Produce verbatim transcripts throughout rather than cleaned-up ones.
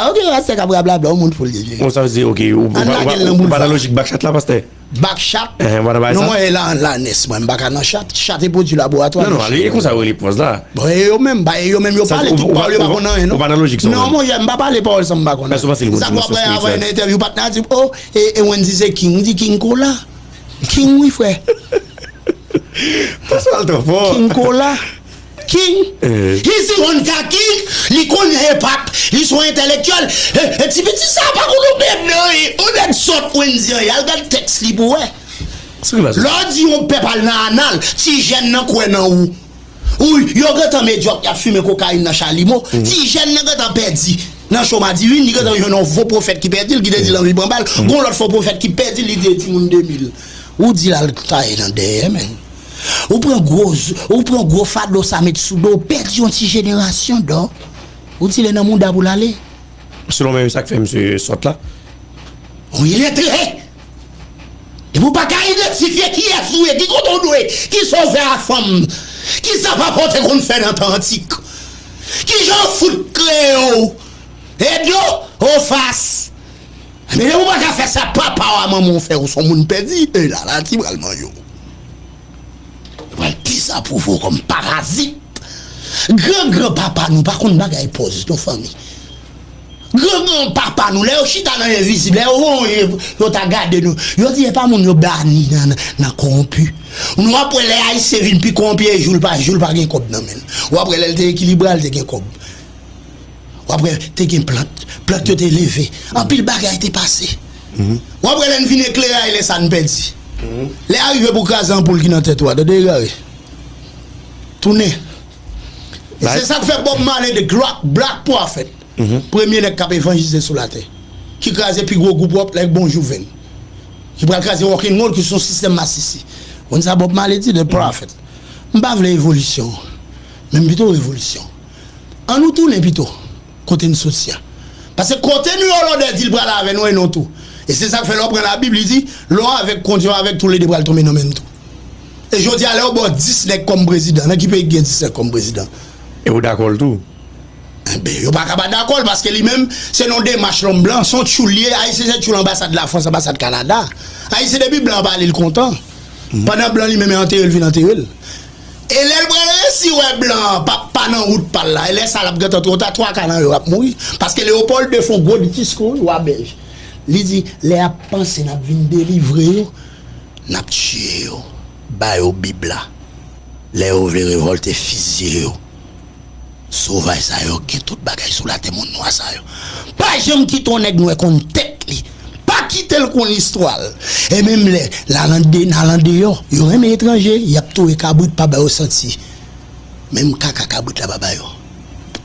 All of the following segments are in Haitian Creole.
Ah, ok, pastè k ap rablabla, yon moun foul li ye. Bon, sa vle di, ok, ou, ou, Ann pa- ou, lage l pa- nan ou pa nan boulva. Lojik bak chat la, pastè? Bak chat? Ehn, ou pa nan bagay Non, sa? Mwen, e la, la nès, mwen, m pa ka nan chat. Chat e pwodui laboratwa, Non, non, monchè. Alè, e konsa yo rele pwòz la. Bon, e yo menm, ba, e yo menm, yo Sa, pale ou, tout ou, pawòl, yo pa ou, konn anyen, ou non. pa nan lojik sa, Non, ou menm. Monchè, m pa pale pawòl sa m pa konn. Sa, ou panse l konn Sa, di w apre, sou avan, nan entèvyou, patnè a di, oh, e, e Wendy se King, m di King Kola. King, wi, frè. Pascal twò fò. King Kola. King. Eh. He is the one ka King. Li konn hip hop. Li se yon entèlektyèl. E, e ti piti sa pa konn yon bèb nan, e, yon nèg sòt Wendy an. Al gad tèks li pou wè. Sa ki pase? Lè w di yon pèp al nan anal, ti jèn nan kwè nan ou. Ou, yo gentan medyòk, y ap fimen kokayin nan chalimo. Ti jèn nan gentan pèdi nan cho madivin, li gentan jwenn yon fo pwofèt ki pèdi l, ki te di l anvi pran bal. Gon lòt fo pwofèt ki pèdi l, li di e timoun de mil. Ou di l al taye nan dèyè, men. Ou pran gwo, z- ou pran gwo fado sa met sou do, ou pèdi yon ti jenerasyon dò. Ou di l e nan mouda pou l ale. Selon mwen, sa k fè misye sòt la. Ou iletre! Depi w pa ka idantifye kiyès ou ye, ki kote w dwe, ki sa w fè a fanm, ki sa papa w te konn fè nan tan antik, ki jan w fout kreye w, e do, o fas. Men depi w pa ka fè sa papa w a manman w fè, ou se yon moun pèdi, e la, la ti pral manje w. Yo pral dezapwouve w kòm parazit. Gran gran papa nou pa konn bagay pòz non fanmi. Gran gran papa nou, lè yo chita nan envizib, lè yo ronje, yo ta gade nou. Yo di e pa moun yo bani nan, nan, nan kowonpi. Nou ap wè lè Ayisyen vin pi kowonpi e jou l pa jou l pa gen kòb nan men l. W ap wè lè l te ekilibre a, l te gen kòb. W ap wè te gen plant. Plant yo te leve. Anpil bagay te pase. W ap wè lè n vin eklere a, e lè sa n pèdi. Lè a rive pou kraze anpoul ki nan tèt ou a, tande egare. Tounen. E se sa k fè Bob Marley, the Black, Black Prophet, premye nèg k ap evanjelize sou latè, ki kraze pi gwo gwoup ròk like Bon Jouven, ki pral kraze rock'n'roll ki se yon sistèm masisi. Konn sa Bob Marley di, the Prophet. M pa vle evolisyon, men m pito revolisyon. Ann nou tounen pito kote n soti a. Paske kote nou yo lòdè di l pral avè nou e nou tou. E se sa k fè lè w pran Labib, li di, lè w avèk Kondye, w avèk toulede pral tonbe nan men m tou. E jodi a, lè yo ba w dis nèg kòm prezidan, nan ki peyi ki gen dis nèg kòm prezidan? E ou dakò l tou? Enben, yo pa ka pa dakò l, paske li menm, se nan demach lòm blan, se yon tchoul li ye, Ayisyen se tchoul anbasad Lafrans, anbasad Kanada. Ayisyen depi blan an pale l kontan. Pandan blan li menm e antere l vin antere l. E lè l pral resi wè blan an p ap pa nan wout pa l la, e lè sa l ap gentan twò ta, twa ka nan yo ap mouri. Paske Leopold de fè yon gwo diskou, wi, wa bèj. Li di, lè y ap panse n ap vin delivre yo, n ap tiye yo, ba yo Bib la. Lè yo vle revòlte, fizye yo. Sovaj sa yo gen tout bagay sou latè, moun nwa sa yo. Pa janm kite yon nèg nwè konn tèt li. Pa kite l konn istwa l. E menm lè l al an de, n al andeyò, yo renmen etranje, y ap touye kabrit, pa ba yo santi. Menm kaka kabrit la pa ba yo.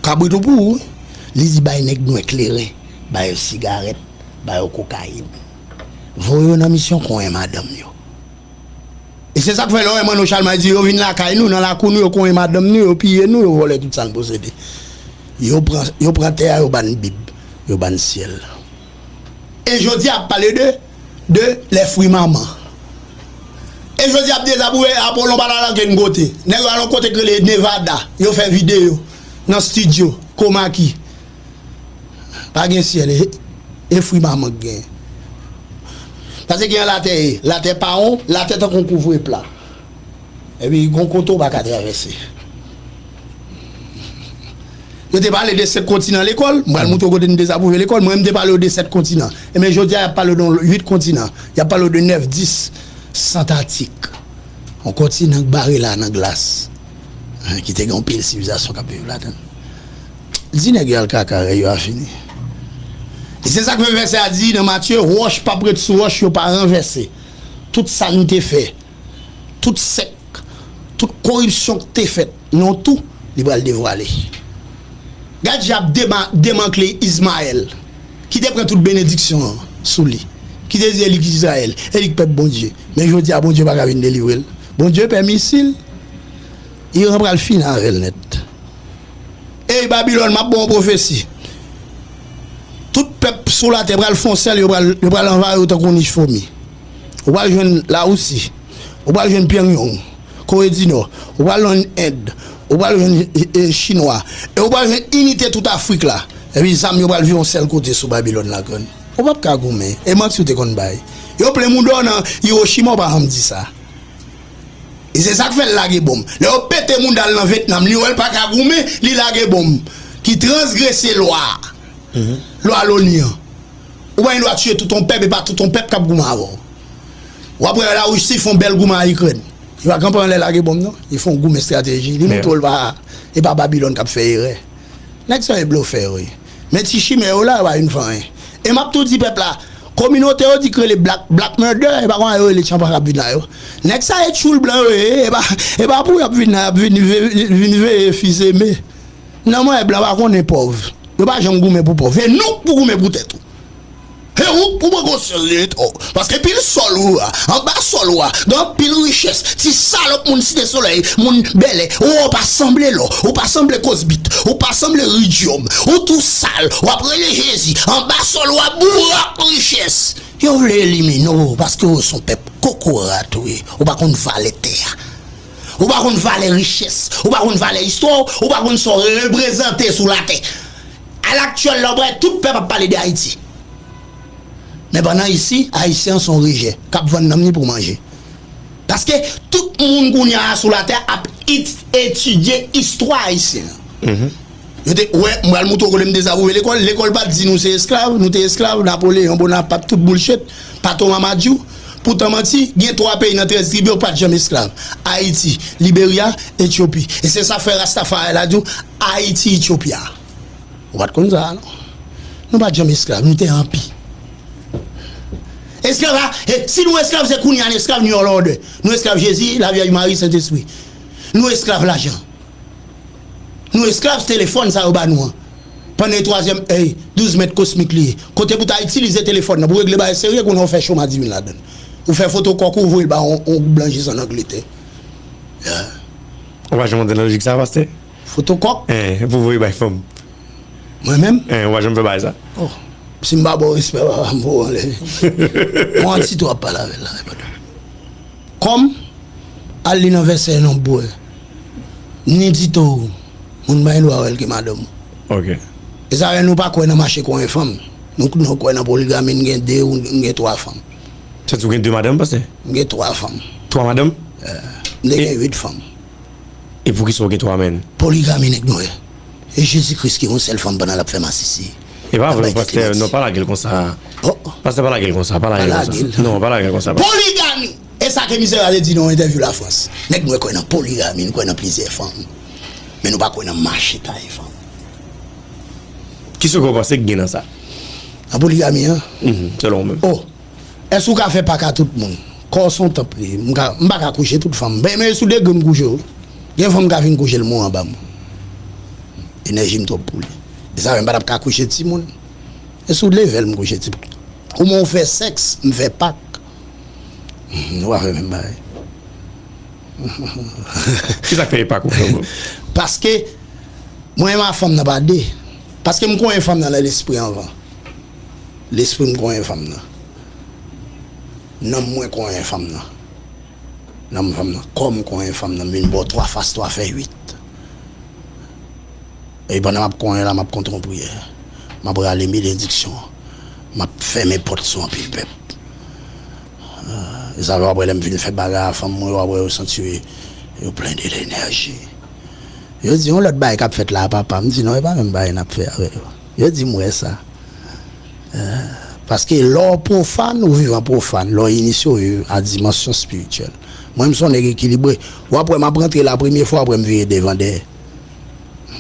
Kabrit ou pou ou, wi. Li di bay nèg nwè kleren, ba yo sigarèt, ba yo kokayin. Voye yo nan misyon konyen madanm yo. E se sa k fè lè w wè Manno Chalmay di yo vin lakay nou, nan lakou nou, yo konyen madanm nou, yo piye nou, yo vòlè tout sa n posede. Yo pran, yo pran tè a, yo ba n Bib, yo ba n syèl. E jodi a ap pale de, de les fruits maman. E jodi a ap dezapwouve Apolon pa t al ankenn kote. Nèg yo al yon kote k rele Nevada, yo fè videyo nan estidyo, Komaki. Pa gen syèl, e, e fwi maman k genyen. Paske gen latè ye, latè pawon, latè tankou yon kouvre pla. Epi gon kote w pa ka travèse. Yo te pale de senk kontinan lekòl, m pral montre w kote n dezapwouve lekòl, mwen menm m te pale w de sèt kontinan. Ebyen jodi a y ap pale w de yon uit kontinan, y ap pale w de nèf, dis, Santatik. Yon kontinan k bare la nan glas. Ki te gen yon pil sivilizasyon k ap viv ladan l. Di nèg yo al kaka, rèy yo a fini. E se sa k fè vèsè a di nan Matye, wòch p ap ret sou wòch, yo pa ranvèse. Tout sa n te fè, tout sèk, tout koripsyon k te fèt, non tou, li pral devwale. Gad jan y ap dema- demantle Izmayèl, ki te pran tout benediksyon an sou li, ki te di e li k Izrayèl, e li k pèp Bondye. Men jodi a, Bondye pa ka vin delivre l. Bondye pè misil, Iran pral fini avè l nèt. Ey Babilòn, m ap ba w yon pwofesi. Tout pèp sou latè pral fè yon sèl, yo pral, yo pral anvayi w tankou nich fomi. Ou pral jwenn Lawousi, ou pral jwenn Pyongyang, Kore di Nò, ou pral jwenn End, ou pral jwenn, e, e, Chinwa, e ou pral jwenn inite tout Afrik la. Epi zam yo pral vire yon sèl kote sou Babilòn la grann. Ou p ap ka goumen. E manti w te konn bay. Yo plen mouda w nan Hiroshima, ou pa janm di sa. E se sa k fè l lage bonm. Lè yo pete mouda l nan Vietnam, li wè l pa ka goumen, li lage bonm. Ki transgrese lwa a. Lwa loni an. Ou pa gen dwa tiye tout yon pèp, e pa tout yon pèp k ap goumen avè w. W ap wè Larisi fè yon bèl goumen a Ikrèn. Li pa kanpe anlè lage bonm non. Li fè yon goumen estrateji. Li montre w l pa, e pa Babilòn k ap fè erè. Nèg sa yo e blofè yo ye. Men ti chimè yo la, yo pa vin fè anyen. E m ap tou di pèp la, kominote yo di k rele Black, Black Murder, e pa konsa yo rele tchanpan k ap vin la yo. Nèg sa e tchoul blan yo ye, e pa, e pa pou y ap vin la, y ap vin ve-, vin veye fizeme. Non, mwen, blan pa konnen pòv. Yo pa janm goumen pou pòv. E nou k pou goumen pou tèt ou. E ou k pou pran konsyans de eta w. Paske pil sòl ou a, anba sòl ou a, gen anpil richès. Ti salòp moun Site Solèy, moun bèlè. Ou, ou pa sanble lò, ou pa sanble kosbit, ou pa sanble ridyòm. Ou tou sal, w ap rele Jezi. Anba sòl ou a, bourak richès. Yo vle elimine w paske w se yon pèp kokorat ou ye. Ou pa konn valè tè a. Ou pa konn valè richès. Ou pa konn valè istwa w. Ou pa konn sa w reprezante sou latè. Alaktyèl la, w wè tout pèp ap pale de Ayiti. Men pandan isi, Ayisyen an se yon rejè k ap vann nanm li pou manje. Paske tout moun kounye a sou latè ap it-, etidye istwa ayisyen an. Yo te, wè, m pral moutre w kote m dezapwouve lekòl. Lekòl pa t di nou se esklav, nou te esklav, Napoleyon Bonaparte, tout bullshit, Pato Mamadjou. Poutan manti, gen twa peyi nan trèz tribi yo pa t janm esklav. Ayiti, Liberya, Etyopi. E se sa fè Rastafari la di w, Ayiti, Ethiopia. Ou pa t konn sa a, non? Nou pa t janm esklav, nou te anpi. Esklav la, e, si nou esklav, se kounye a n esklav New World Order. Nou esklav Jezi, Lavyèj Mari, Sentespri. Nou esklav lajan. Nou esklav telefòn sa yo ba nou an. Pandan twazyèm èy, douz mèt kosmik li ye. Kote pou ta itilize telefòn nan, pou regle bagay serye, kounye a ou fè choma diven ladan l. Ou fè foto kòk ou, ou voye l ba yon, yon gwoup blan jis ann Angletè. Yeah. Ou pa janm antre nan lojik sa, pastè? Foto kòk? Eh, pou voye bay fanm. Mwen menm? Eh, ou pa janm fè bagay sa? Oh. Si m pa ba w respè, papa, m voye w anlè. Yon ti tou ap pale avè l la, e pa tou. Kòm, al li nan vèsè non bwè. Ni di tou, moun pa gen dwa wè l ke madanm ou. Ok. E sa fè nou pa kwè nan mache konyen fanm. Nou, nou kwè nan poligami, n gen de ou n gen twa fanm. Sa di w gen de madanm, pastè? M gen twa fanm. Twa madanm? Eh, m te gen uit fanm. E poukisa w gen twa menn? Poligami nèg nwè. E Jezi Kris ki yon sèl fanm pandan l ap fè masisi. E pa vre, pastè, non, pa lage l konsa. Oh. Pastè, pa lage l konsa, pa lage l konsa. Pa lage l. Non, pa lage l konsa. Poligami! E sa ke mizè a te di nan yon entèvyou Lafrans. Nèg nwè kwè nan poligami, nou kwè nan plizyè fanm. Men nou pa kwè nan mache taye fanm. Kisa w panse k gen nan sa? Nan poligami an? Mhm, selon w menm. Oh. Èske w ka fè pak a tout moun? Kò w se yon tanp li ye. M ka, m pa ka kouche tout fanm. Men, men sou degre m kouche yo. Gen fanm ka vin kouche l mouri anba m. Enèji m twòp pou li. E sa fè m pa t ap ka kouche timoun. E sou leve l m kouche timoun. Kouman w fè sèks, m fè pak. Nou pa fè menm bagay. Kisa k fè e pak ou fè w? Paske mwen e ma fanm nan pa de. Paske m konyen fanm nan nan lespri anvan. Lespri m konyen fanm nan. Nanm mwen konyen fanm nan. Nanm fanm nan. Kò m konyen fanm nan. M vin ba w twa fas twa fè uit. E pandan m ap konyen la, m ap kontre yon priyè. M ap rale benediksyon an. M ap fèmen pòt sou anpil pèp. E sa fè w ap wè lè m fin fè bagay a fanm mwen yo, w ap wè yo santi yo, yo plen de lenèji. Yo di yon lòt bagay k ap fèt la a papa. M di non, e pa menm bagay n ap fè avè yo. Yo di m wè sa. Eh, paske lè w pwofàn, ou viv an pwofàn. Lè w inisye, ou viv a dimansyon espirityèl. Mwen, m se yon nèg ekilibre. W ap wè m ap rantre la premye fwa, apre m vire devan dèyè.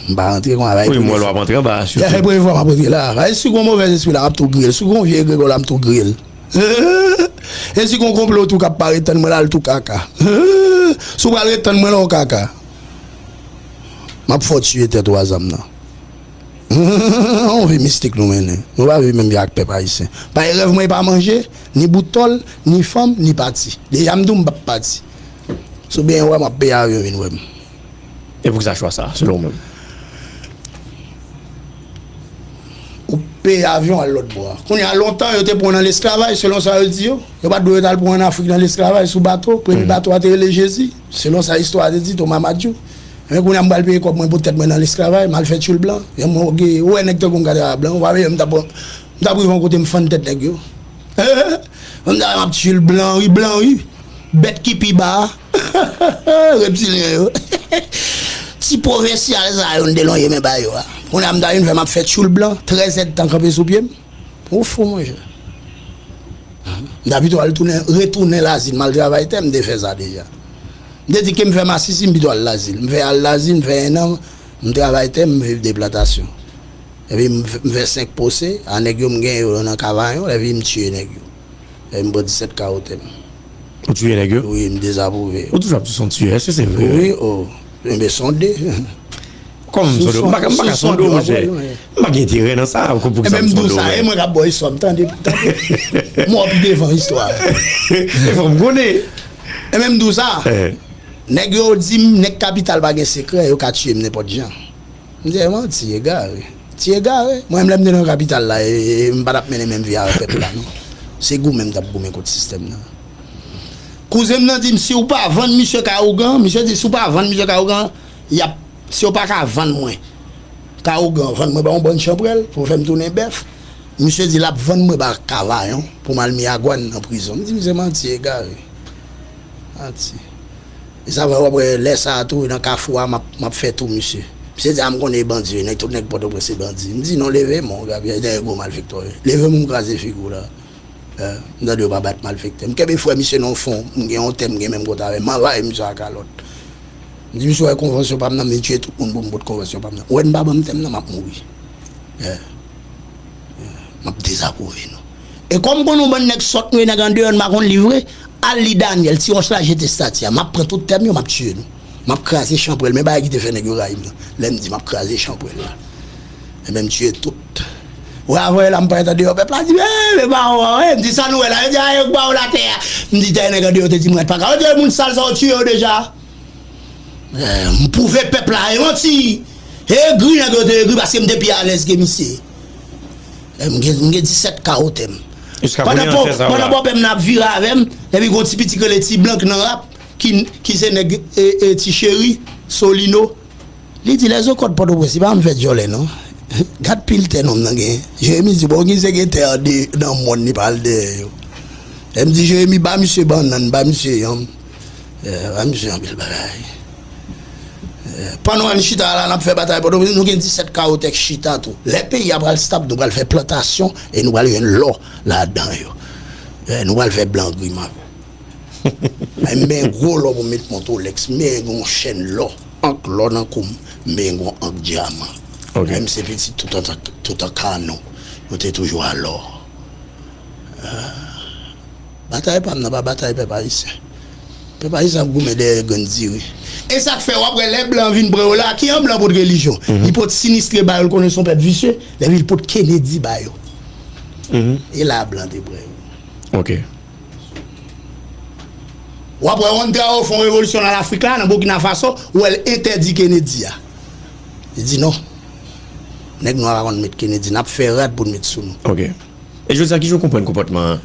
M pa rantre konsa, bay. Wi, m wè l w ap rantre anba a, sitou. E premye fwa m ap rantre la. Bay, si gon movèz espri la, m ap tou griye l. Si gon vye egregò la, m tou griye l. E si gon konplo tou k ap parèt, tann mwen la, l tou kaka. Si w pral ret tann mwen la, w kaka. M ap fè w tiye tèt ou a zam nan. Yon vi mistik nou mennen. Nou pa viv menm jan ak pèp ayisyen. Pami rèv mwen, e pa manje, ni bout tòl, ni fanm, ni pati. Deja m di w m p ap pati. Si w byen wè m, w ap peye avyon vin wè m. E poukisa chwa sa, selon w menm? Ou peye avyon al lòt bò a. Kounye a, lontan, yo te pran w nan lesklavaj, selon sa yo di yo. Yo pa t dwe yo t al pran w ann Afrik nan lesklavaj, sou bato. Premye bato a te rele Jezi, selon sa istwa a te di, Toma Madjou. Men kounye a m pral peye kòb mwen pou tèt mwen nan lesklavaj, m al fè tchoul blan. Jan m wè nèg tankou m ka travay blan, w pa wè m t ap, m t ap rive yon kote m fann tèt nèg yo. M ta m ap tchoul blan wi, blan wi. Bèt ki pi ba a. Reptilyen yo. Ti pwovensyal sa yo, m te lonje men ba yo a. Kounye a m ta vin fè m ap fè tchoul blan, trèz èdtan kanpe sou pye m. Ou fou, monchè. M ta pito al tounen, retounen Lazil, m al travay tè m, m te fè sa deja. M te di ke m fè masisi, m pito al Lazil. M fè al Lazil, m fè ennan, m travay tè m, m viv de plantasyon. Epi m, m fè senk pwose a nèg yo, m genyen yo nan Kavayon, epi m tiye nèg yo. Epi m pran disèt kawo tè m. Ou tiye nèg yo? Wi, m dezapwouve yo. Ou toujou ap di se yon tiyè, èske se vre? Wi, o. Enben, sonde. Kòman m sonde w? M pa ka, m pa ka sonde w, monchè. M pa gen enterè nan sa, pou, pou sa m sonde w. E menm di w sa, e mwen k ap ba w istwa m, tande, tande. Mò pi devan istwa. E fò m konnen. E menm di w sa. Nèg yo di m, nèg kapital pa gen sekrè, yo ka tiye m nenpòt jan. M di, e manti, egare. Ti egare. Mwen menm lè m te nan kapital la, e, e, m pa t ap mennen menm vi avèk pèp la, non. Se goumen m t ap goumen kont sistèm nan. Kouzen m nan di m, si w pa vann misye ka ougan, misye di, si w pa vann misye ka ougan, y ap, si w pa ka vann mwen ka ougan, vann mwen ba yon bann chanpwèl pou fè m tounen bèf. Misye di l ap vann mwen ba Kavayon pou m al Miragwàn nan prizon. M di misye manti egare. Manti. E sa fè w ap wè lè sa a tou, nan kafou a, m ap, m ap fè tou misye. Misye di a m konnen e bandi yo, nèg tout nèg Pòtoprens se bandi. M di non, leve men w, Gabriel, dèyè gwo malfektè w ye. Leve men w, m kraze figi w la. Eh, m tande yo pa bat malfektè. M kenbe frè misye nan yon fon, m gen yon tè, m gen menm kote avè l. M anvayi misye a kalòt. M di misye, w wè konvansyon pa m nan, m vin tiye tout moun pou m pot konvansyon pa m nan. Ou wè n pa ban m tè m nan, m ap mouri. Eh, eh, m ap dezapwouve nou. E kòm m konn yon bann nèg sòt nou ye, nèg andeyò, n pa konn li vre, al li Daniel, ti wòch la jete estati a. M ap pran tout tè m yo, m ap tiye nou. M ap kraze chanpwèl. Men bagay ki te fè nèg yo rayi m nan. Lè m di m ap kraze chanpwèl la. E menm tiye tout. Ou wè avanyè la m parèt andeyò, pèp la di, e, men ba ou an, e, m di sa nou wè la, yo di, a, yo ba ou latè a. M di, dèyè nèg andeyò te di m rèt pa ka. Yo di, e, moun sal sa ou tiye yo deja. Eh, m pwouve pèp la, e manti. Egri nèg yo te egri paske m te pi alèz ke misye. Eh, m gen, m gen disèt kawo tè m. Jiska kounye a, pandan bòpè m nan ap vire avè m, epi gon ti piti k rele Ti Blank nan rap, ki, ki se nèg, e, e, Ti Cheri, Solino. Li di, lèzokòd Pòtoprens, li pa janm fè djòlè, non. Gad pil tè nonm nan gen. Jeremi di, bon, ki se gen tè an de, nan mòn, li pa al dèyè yo. E m di, Jeremi, ba misye bannann, ba misye yanm. Eh, ba misye anpil bagay. Eh, pandan n chita la, n ap fè batay Pòtoprens, nou gen disèt kawo tè k chita tou. Lè peyi a pral stab, nou pral fè plantasyon e nou pral jwenn lò ladan yo. Eh, nou pral fè blan griman. Ay, m benyen gwo lò pou m met mont Rolex, m benyen gen yon chèn lò, ank lò nan kou m, m benyen gen yon ank dyaman. Ok. Ay, m se pitit tout an, tout an kanon, yo te toujou alò. Ah. Batay pa m nan pa batay pèp ayisyen. Pèp ayisyen ap goumen dèyè grenn diri. E sa k fè w ap wè lè blan vin pran yo la, ki an blan pot relijyon? Li pot sinistre ba yo, l konnen se yon pèp visye, epi l pot Kennedy ba yo. E la blan te pran yo. Ok. W ap wè Juan Trao fè yon revolisyon nan Lafrik la, nan Burkina Faso, ou wè l entèdi Kennedy a. Li di non. Nèg nwa pa konn met Kennedy, n ap fè rad pou n met sou nou. Ok. E jodi a, kijan w konprann konpòtman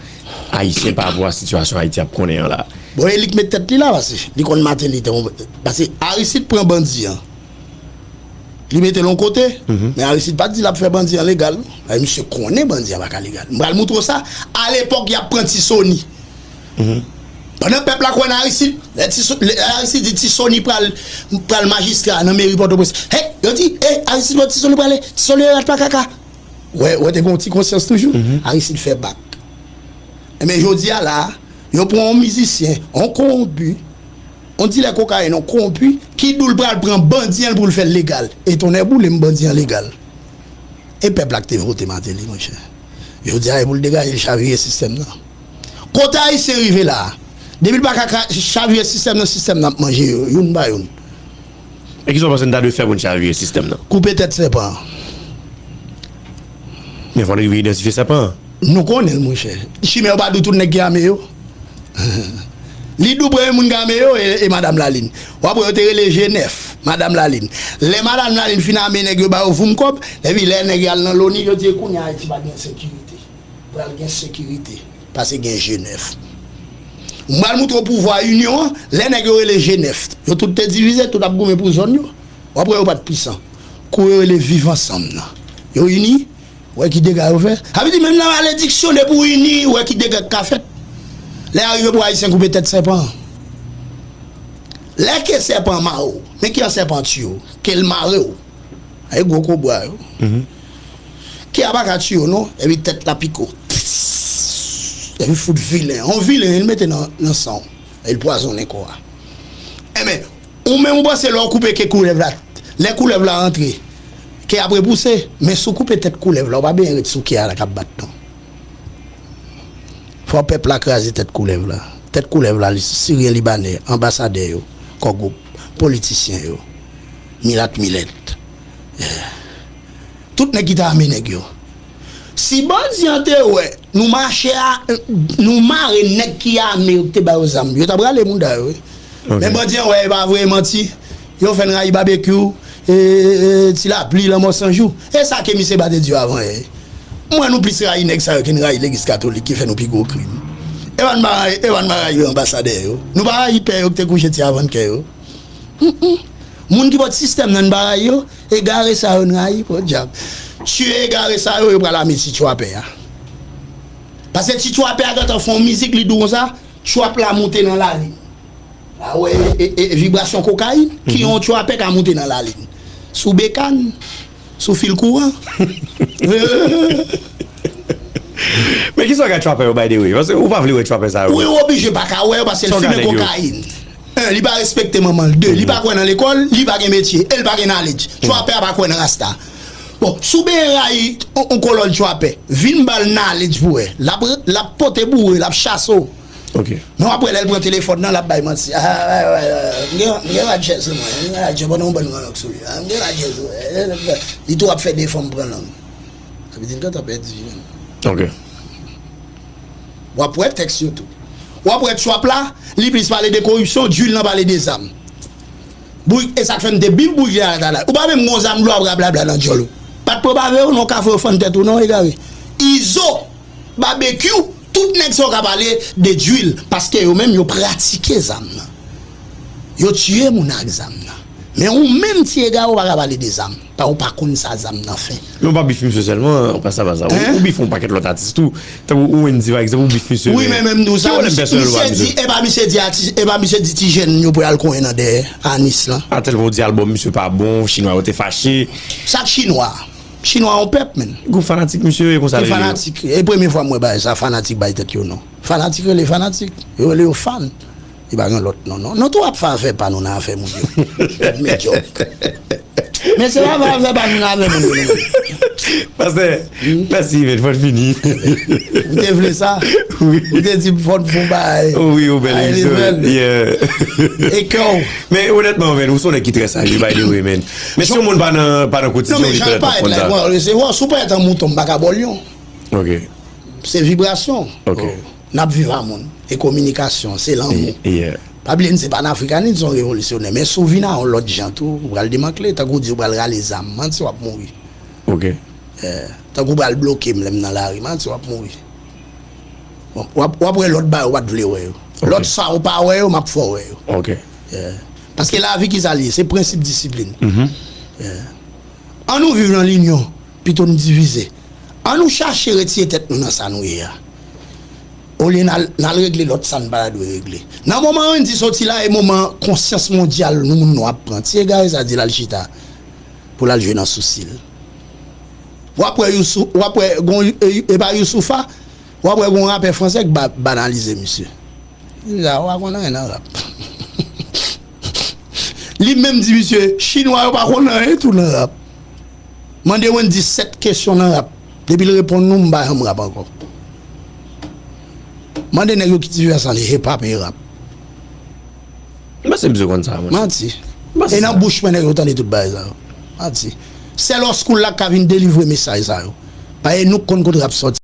ayisyen pa rapò a sitiyasyon Ayiti ap konnen an la? Bon, e li k met tèt li la, paske li konn Martelly te yon, paske Aristide pran bandi an. Li mete l yon kote, men Aristide pa t di l ap fè bandi an legal. Ay, misye konnen bandi an pa ka legal. M pral moutre w sa, alepòk y ap pran Ti Sony. Pandan pèp la kwè nan Aristide, lè Ti So-, lè Aristide di Ti Sony pral, pral majistra nan meri Pòtoprens. Hey, yo di, hey, Aristide wè Ti Sony prale, Ti Sony rat pa kaka. Wè, wè te gen yon ti konsyans toujou. Aristide fè bak. Enben, jodi a la, yo pran yon mizisyen, yon kowonpi, yon dilè kokayin, yon kowonpi, ki di w l pral pran bandi an pou l fè l legal. E tonnè boule m, bandi an legal. E pèp la ki te vote Martelly, monchè. Jodi a, e pou l degaje l chavire sistèm nan. Kote Ayisyen rive la a, depi l pa ka, ka chavire sistèm nan, sistèm nan ap manje yo, youn pa youn. E kisa w panse n ta dwe fè pou n chavire sistèm nan? Koupe tèt sèpan an. Men fò n rive idantifye sèpan an. Nou konnen l, monchè. Chimè yo pa di w tout nèg ki ame yo. Li di w premye moun ki ame yo, e, e Madam Lalin. W ap wè yo te rele G nèf, Madam Lalin. Lè Madam Lalin fin ame nèg yo, ba yo voum kòb, epi lè nèg yo al nan Loni, yo di e kounye a Ayiti pa gen sekirite. Pral gen sekirite, paske gen G nèf. M pral moutre w pouvwa inyon an, lè nèg yo rele G nèf, yo tout te divize, tout ap goumen pou zòn yo. W ap wè yo pa t pwisan. Kou yo rele Viv Ansanm nan. Yo ini, w wè ki dega yo fè. Sa vle di, menm nan malediksyon, depi w ini, w wè ki dega k ka fèt. Lè a rive pou Ayisyen koupe tèt sèpan an. Lè ke sèpan mawon, men ki an sèpan tiyo, ke l mare w. Ay gwo kobra yo. Ke a pa ka tiye w non, epi tèt la pike w. Epi fout vilen. On vilen, li mete nan, nan san w. Li pwazonnen kò a. Enben, ou menm ou panse lè w koupe ke koulèv la, lè koulèv la rantre, ke ap repouse, men si w koupe tèt koulèv la, ou pa bezwen ret sou ke a la k ap bat non. Fò pèp la kraze tèt koulèv la. Tèt koulèv la, li, Siryen, Libanè, anbasadè yo, kò gwoup, politisyen yo, milat milèt. Tout nèg ki ta ame nèg yo. Si bandi an te wè nou mache a, nou mare nèg ki ame yo ki te ba yo zam, yo t ap rale mouda yo, wi. Men bandi an wè e pa vre, e manti. Yo fè n rayi Babekyou, e, e, e, Ti Lapli, Lanmò San Jou. E sa ke misye pa te di yo avan yè. M wè nou plis rayi nèg sa yo ke n rayi legliz katolik ki fè nou pi gwo krim. E pa n pa rayi, e pa n pa rayi anbasadè yo. Nou pa rayi pè yo ki te kouche ti avan kè yo. Mm, mm. Moun ki bòt sistèm nan n pa rayi yo, egare sa yo n rayi, podyab. Tiye egare sa yo, yo pral ame ti tchwapè a. Paske ti tchwapè a gentan fè yon mizik, li di w konsa, tchwap la moute nan lalin. A wè, e, e, e, vibrasyon kokayin, ki yon tchwapè ka moute nan lalin. Sou bekann, sou fil kouran. Men kisa w gade tchwapè yo, by the way? Paske ou pa vle wè tchwapè sa yo. Wi, ou oblije pa ka wè yo, paske l fimen kokayin. En, li pa respekte manman l. De, li pa kwè nan lekòl, li pa gen metye, e l pa gen knowledge. Tchwapè a pa kwè nan rasta. Bon, si w benyen rayi on, on kolòn tchwapè, vin ba l knowledge pou wè. L ap, l ap pote boure, l ap chase w. Ok. Men w ap wè lè l pran telefòn nan, l ap bay manti. Ah, ah, ah, ah, m gen, m gen radjè sou mwen, m gen radjè pandan yon bann gran lang sou li. Ah, m gen radjè sou mwen. Li tou ap fè defanm pran lang. Sa vle di l gentan pèdi, menm. Ok. W ap wè tèks yo tou. W ap wè tchwap la, li plis pale de koripsyon, Djil nan pale de zam. Bouyik, e sa k fè m te bif Bouyik la, la, la. Ou pa menm gon zam dlo ap rablabla nan djòl ou. Pa t pran bave w non, ka fè w fann tèt ou non, egare. Izo, Babekyou, tout nèg sa yo ka pale de Djil, paske yo menm yo pratike zam nan. Yo tiye moun ak zam nan. Men ou menm ti egare, ou pa ka pale de zam. Pa ou pa konn sa zam nan fè. Men ou pa bif misye sèlman, an pasan pa sa. Ou, ou bif yon pakèt lòt atis tou. Tankou Wendy, pa egzanp, ou bif misye. Wi, men menm nou sa, misye di, e pa misye di atis, e pa misye di ti jèn yo pou y al konyen nan dèyè, a Nis lan. Atèl pwen w di albòm misye pa bon, chinwa yo te fache. Sa k chinwa? Chinwa yon pèp, menn. Gwoup fanatik misye, e konsa l rele yo. Fanatik, e premye fwa m wè bagay sa, fanatik bay tèt yo non. Fanatik rele fanatik. Yo rele yo fan. Li pa gen lòt non, non. Nou tou ap fè afè pa nou nan afè moun yo. Tèt medyòk. Men se pa fè afè pa nou nan afè moun yo, non. Pastè, mèsi, men fò n fini. Ou te vle sa? Wi. Ou te di fò n fon bagay. Oh wi, ou bèl episode. Yeah. E kè w. Men onètman, men, ou se yon nèg ki trè serye, by the way, men. Men si yon moun pa nan, pa nan kotizen, li pètèt p ap konn sa. Non, men jan l parèt la, bon, se, bon, si w parèt an mouton, m pa ka ba w lyon. Ok. Se vibrasyon. Ok. N ap viv a moun. E kominikasyon, se lanmou. Yeah. Pa bliye, n se panafrikanis, n se yon revolisyonè. Men si w vin a yon lòt jan tou, ou pral demantle. Tankou w di w pral rale zam, manti, w ap mouri. Ok. Eh, tankou w pral bloke m lè m nan lari, manti, w ap mouri. W ap, w ap, w ap wè lòt bagay ou pa t vle wè yo. Ok. Lòt sa ou pa wè yo, m ap fè w wè yo. Ok. Eh. Paske lavi ki sa l ye, se prensip disiplin. Mhm. Eh. Ann nou viv nan linyon, pito n divize. Ann nou chache retire tèt nou nan sa nou ye a. Olye n al, n al regle lòt sa n pa ta dwe regle. Nan moman Wendy soti la, e moman konsyans mondyal nou moun nwa ap pran. Ti egare sa di l al chita pou l al jwe nan sousi l. W ap wè Yousou-, w ap wè gon, e, e pa Youssoupha, w ap wè gon rapè fransè k ba-, banalize misye. Li di, "A, ou pa konn anyen nan rap." Li menm di misye, Chinwa yo pa konn anyen tou nan rap. Mande Wendy sèt kesyon nan rap. Depi l reponn nou, m pa janm rap ankò. Mande nèg yo ki diferans ant hip hop e rap. M panse misye konn sa, monchè. Manti. M panse sa. E nan bouch mwen nèg yo tande tout bagay sa yo. Manti. Sèl old school la k ka vin delivre mesaj sa yo. Paske nou k konn kote rap sòti.